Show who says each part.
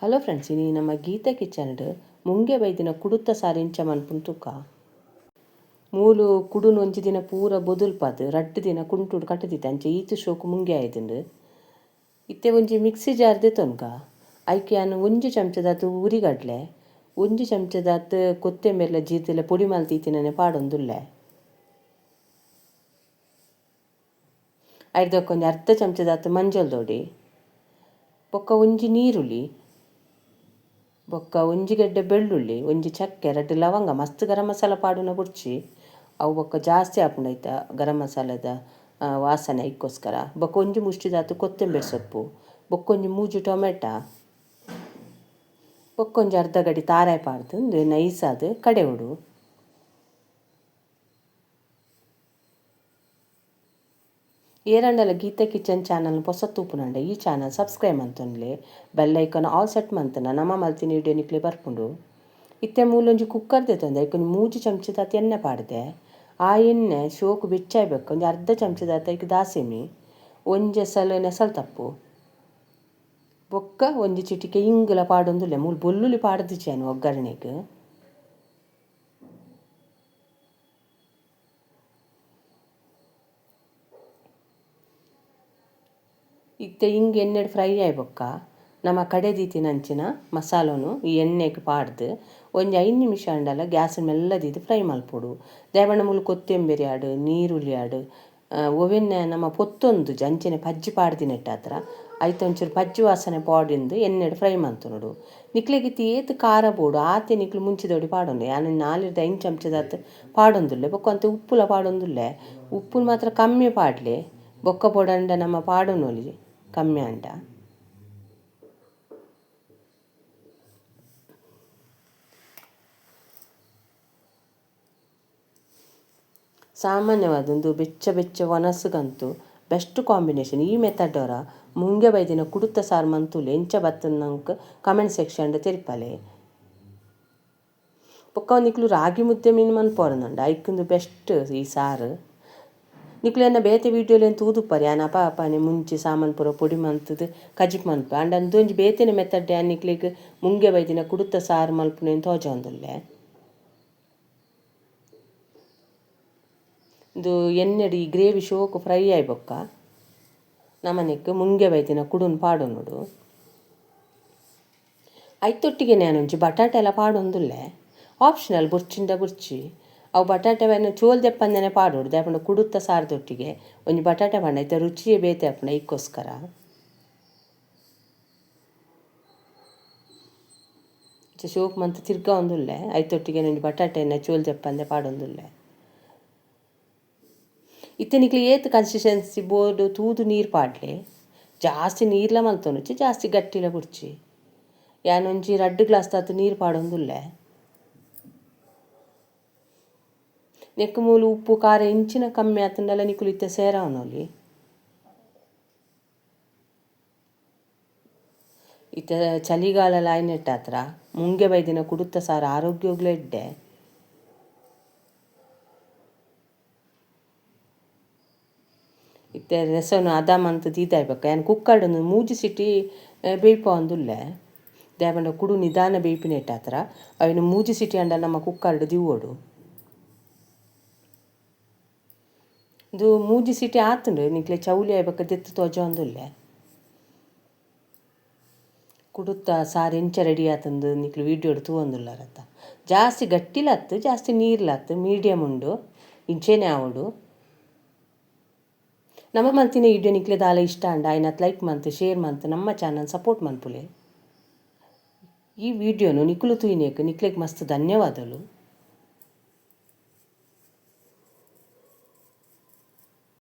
Speaker 1: Hello friends, ಇನಿ ನಮ್ಮ Gita kitchen ಮುಂಗೆ ಬೈದಿನ ಕುಡುತ್ತ ಸಾರು ಇಂಚ ಮನ್ಪುನ ತೂಕ. ಮೂಲು ಕುಡುನು ಒಂಜಿ ದಿನ ಪೂರ ಬೊದುಲ್ಪಾದ್ ರಡ್ಡ್ ದಿನ ಕುಂಟುಡು ಕಟ್ಟದಿತ್ತೆ ಅಂಚೆ ಈತ್ ಶೋಕು ಮುಂಗೆ ಆಯ್ದುಂಡು. ಇತ್ತೆ ಒಂಜಿ ಮಿಕ್ಸಿ ಜಾರ್ ದೆತೊನ್ಕ ಐಕೆ ಯಾನ್ ಒಂಜಿ ಚಮಚದಾತ್ ಉರಿಗಡ್ಲೆ, ಒಂಜಿ ಚಮಚದಾತ್ ಕೊತ್ತಂಬರಿಲ ಜೀರ್ದೆಲ ಪೊಡಿ ಮಲ್ತಿತ್ತಿನನೆ ಪಾಡೊಂದುಲ್ಲೆ. ಐರ್ದೊಕ್ಕ ಒಂಜಿ ಅರ್ಧ ಚಮಚದಾತ್ ಮಂಜಲ್ ದೊಡಿ, ಬೊಕ್ಕ ಒಂಜಿ ನೀರುಳ್ಳಿ, ಬೊಕ್ಕ ಒಂಜಿ ಗೆಡ್ಡೆ ಬೆಳ್ಳುಳ್ಳಿ, ಒಂಜಿ ಚಕ್ಕೆ, ರಡ್ಡ್ ಲವಂಗ, ಮಸ್ತ್ ಗರಂ ಮಸಾಲ ಪಾಡುನ ಬುಡ್ಚಿ ಅವು ಬೊಕ್ಕ ಜಾಸ್ತಿ ಆಪುಂಡು ಐತ ಗರಂ ಮಸಾಲದ ವಾಸನೆ ಐಕ್ಕೋಸ್ಕರ. ಬೊಕ್ಕ ಒಂಜಿ ಮುಷ್ಟಿದಾತ್ ಕೊತ್ತಂಬರಿ ಸೊಪ್ಪು, ಬೊಕ್ಕ ಒಂಜಿ ಮೂಜಿ ಟೊಮೆಟ, ಬೊಕ್ಕ ಒಂಜಿ ಅರ್ಧ ಗಡಿ ತಾರಾಯಿ ಪಾಡ್ದು ಉಂದು ನೈಸಾದ್ ಕಡೆವೊಡು. ಏರಂಡಲ ಗೀತಾ ಕಿಚನ್ ಚಾನಲ್ ಪೊಸ ತೂಪುನಂಡ ಈ ಚಾನಲ್ ಸಬ್ಸ್ಕ್ರೈಬ್ ಮಂತೊನ್ಲೆ, bell icon all set ಮಂತನ ನಮ ಮಲ್ತಿನ ವಿಡಿಯೋ ನಿಕ್ಲೆ ಬರ್ಪುಂಡು. ಇತ್ತೆ ಮೂಲೊಂಜಿ ಕುಕ್ಕರ್ ದೆತೊಂದೆ, ಐಕೊಂಜಿ ಮೂಜಿ ಚಮಚದಾತ್ ಎಣ್ಣೆ ಪಾಡ್ದೆ. ಆ ಎಣ್ಣೆ ಶೋಕು ಬೆಚ್ಚಾಯ್ಬೇಕು ಒಂಜಿ ಅರ್ಧ ಚಮಚದಾತ್ ಐಕ್ ದಾಸೆಮಿ, ಒಂಜಿ ಎಸಲ್ ನೆಸಲ್ ತಪ್ಪು, ಬೊಕ್ಕ ಒಂಜಿ ಚಿಟಿಕೆ ಇಂಗುಲ ಪಾಡೊಂದುಲ್ಲೆ. ಮೂಲು ಬೊಲ್ಲುಲಿ ಪಾಡ್ದಿಜಿ ಯಾನ್ ಒಗ್ಗರಣೆಗ್. ಇತ್ತೆ ಇಂಗ್ ಎಣ್ಣೆಡ್ ಫ್ರೈ ಆಯಿ ಬೊಕ್ಕ ನಮ ಕಡೆದೀತಿನಂಚಿನ ಮಸಾಲೊನು ಈ ಎಣ್ಣೆಗ್ ಪಾಡ್ದು ಒಂಜಿ 5 ನಿಮಿಷ ಆಂಡಲ ಗ್ಯಾಸ್ ಮೆಲ್ಲ ದೀದ್ ಫ್ರೈ ಮಲ್ಪೊಡು. ದಾಯೆಪಂಡ ಮೂಲು ಕೊತ್ತಂಬರಿ ಆಡ್, ನೀರುಳ್ಳಿ ಆಡ್, ಒವೆನ್ನೆ ನಮ ಪೊತ್ತೊಂದುಜಿ ಅಂಚನೆ ಪಜ್ಜಿ ಪಾಡ್ದಿನೆಟ್ಟಾತ್ರ ಐತ ಒಂಚೂರು ಪಜ್ಜಿ ವಾಸನೆ ಪೋಡಿಂದು ಎಣ್ಣೆಡ್ ಫ್ರೈ ಮಲ್ತೊನೊಡು. ನಿಕ್ಲೆಗ್ ಇತ್ತೆ ಏತ್ ಖಾರ ಬೋಡು ಆತೆ ನಿಕ್ಲು ಮುಂಚಿದೊಡಿ ಪಾಡೊಂಡು. ಯಾನ್ 4 5 ಚಮಚದಾತ್ ಪಾಡೊಂದುಲ್ಲೆ. ಬೊಕ್ಕ ಒಂತೆ ಉಪ್ಪುಲ ಪಾಡೊಂದುಲ್ಲೆ. ಉಪ್ಪುನು ಮಾತ್ರ ಕಮ್ಮಿ ಪಾಡ್ಲೆ, ಬೊಕ್ಕ ಪೊಡಂಡ ನಮ ಪಾಡೊನೊಲಿ ಕಮ್ಮಿ ಆಂಡ. ಸಾಮಾನ್ಯವಾದ ಒಂದು ಬೆಚ್ಚ ಬೆಚ್ಚ ವನಸುಗಂತೂ ಬೆಸ್ಟ್ ಕಾಂಬಿನೇಷನ್ ಈ ಮೆಥಡ್ ಅವರ ಮುಂಗೆ ಬೈದಿನ ಕುಡುತ್ತ ಸಾರು ಮಂತುಲೆ ಎಂಚ ಬತ್ತನ ನಂಕ್ ಕಮೆಂಟ್ ಸೆಕ್ಷನ್ ತೆರಿಪಾಲೆ. ಬೊಕ್ಕ ನಿಕ್ಲು ರಾಗಿ ಮುದ್ದೆ ಮೀನು ಮನ್ಪೋರಂದುಂಡ ಐಕುಂದು ಬೆಸ್ಟ್ ಈ ಸಾರು. ನಿಕ್ಲು ಎನ್ನ ಬೇತೆ ವೀಡಿಯೋಲೆನ್ ತೂದುಪ್ಪರ್ ಯಾನ್ ಅಪ ಅಪನೆ ಮುಂಚಿ ಸಾಮಾನ್ ಪೂರ ಪೊಡಿ ಮಲ್ತುದು ಕಜಿಪ್ ಮನ್ಪ ಆಂಡ ಅಂದೊಂಜಿ ಬೇತೆನೆ ಮೆಥಡ್ ಯಾನ್ ನಿಕ್ಲೆಗ್ ಮುಂಗೆ ಬೈದಿನ ಕುಡುತ್ತ ಸಾರು ಮಲ್ಪುನೆನ್ ತೋಜೊಂದುಲ್ಲೆ. ಇಂದು ಎಣ್ಣೆಡ್ ಈ ಗ್ರೇವಿ ಶೋಕು ಫ್ರೈ ಆಯಿ ಬೊಕ್ಕ ನಮನೆಕ್ ಮುಂಗೆ ಬೈದಿನ ಕುಡುನ್ ಪಾಡೊನೊಡು. ಐತೊಟ್ಟಿಗೆ ಒಂಜಿ ಬಟಾಟೆ ಎಲ್ಲ ಪಾಡೊಂದುಲ್ಲೆ. ಆಪ್ಷನಲ್ ಬುರ್ಚಿಂಡ ಬುರ್ಚಿ. ಅವು ಬಟಾಟೆ ಚೋಲ್ ದೆಪ್ಪಂದನೆ ಪಾಡೊಡು ದಾಯೆಪಂಡ ಕುಡುತ್ತ ಸಾರದೊಟ್ಟಿಗೆ ಒಂಜಿ ಬಟಾಟೆ ಪಾಂಡ ಐತ ರುಚಿಯೇ ಬೇತೆ ಆಪುಂಡು ಐಕ್ಕೋಸ್ಕರ. ಶೋಕು ಮಂತ್ ತಿರ್ಗಾವೊಂದುಲ್ಲೆ ಐತೊಟ್ಟಿಗೆ ಒಂಜಿ ಬಟಾಟೆನ ಚೋಲ್ ದೆಪ್ಪಂದೆ ಪಾಡೊಂದುಲ್ಲೆ. ಇತ್ತೆ ನಿಕ್ಲೆ ಏತ್ ಕನ್ಸಿಸ್ಟೆನ್ಸಿ ಬೋಡು ತೂದು ನೀರು ಪಾಡ್ಲೆ. ಜಾಸ್ತಿ ನೀರ್ಲ ಮಲ್ತೊನುಚಿ, ಜಾಸ್ತಿ ಗಟ್ಟಿಲ ಬುಡ್ಚಿ. ಯಾನ್ ಒಂಜಿ 2 ಗ್ಲಾಸ್ ದಾತ್ ನೀರು ಪಾಡೊಂದುಲ್ಲೆ. ನೆಕ್ಕ್ ಮೂಲು ಉಪ್ಪು ಖಾರ ಇಂಚಿನ ಕಮ್ಮಿ ಆತುಂಡಲ ನಿಕುಲು ಇತ್ತೆ ಸೇರಾವನೊಲಿ. ಇತ್ತೆ ಚಳಿಗಾಲಲ ಆಯ್ನೆಟ್ಟಾತ್ರ ಮುಂಗೆ ಬೈದಿನ ಕುಡುತ್ತ ಸಾರು ಆರೋಗ್ಯೋಗ್ಲ ಎಡ್ಡೆ. ಇತ್ತೆ ರಸನು ಅದ ಮಂತ್ ದೀದಾಯ್ಬೊಕ್ಕ ಯಾನ್ ಕುಕ್ಕರ್ಡ್ ಒಂದು 3 ಸಿಟಿ ಬೇಯ್ಪಾವೊಂದುಲ್ಲೆ. ದಾಯೆಪಂಡ ಕುಡು ನಿಧಾನ ಬೇಯ್ಪಿನೆಟ್ಟಾತ್ರ ಅವೆನ್ 3 ಸಿಟಿ ಆಂಡ ನಮ್ಮ ಕುಕ್ಕರ್ಡ್ ದಿವೊಡು. ಇಂದು 3 ಸಿಟಿ ಆತುಂಡು ನಿಕ್ಲೆ ಚೌಲಿ ಆಯ್ಬೊಕ್ಕ ದೆತ್ತ್ ತೋಜೊಂದುಲ್ಲೆ. ಕುಡುತ್ತ ಸಾರು ಎಂಚ ರೆಡಿ ಆತುಂದು ನಿಕ್ಲು ವೀಡಿಯೋಡ್ ತೂವೊಂದುಲ್ಲರತ್ತ. ಜಾಸ್ತಿ ಗಟ್ಟಿಲತ್ತು ಜಾಸ್ತಿ ನೀರ್ಲತ್ತು ಮೀಡಿಯಮ್ ಉಂಡು ಇಂಚೆನೆ ಆವೊಡು. ನಮ್ಮ ಮಲ್ತಿನ ವೀಡಿಯೋ ನಿಕ್ಲೆ ದಾಲ ಇಷ್ಟ ಆಂಡ ಆಯ್ನತ್ ಲೈಕ್ ಮಂತ್ ಶೇರ್ ಮಂತ್ ನಮ್ಮ ಚಾನಲ್ ಸಪೋರ್ಟ್ ಮನ್ಪುಲೆ. ಈ ವಿಡಿಯೋನು ನಿಕುಲು ತೂಯಿನೇಕ್ ನಿಕ್ಲೆಗ್ ಮಸ್ತ್ ಧನ್ಯವಾದಲು.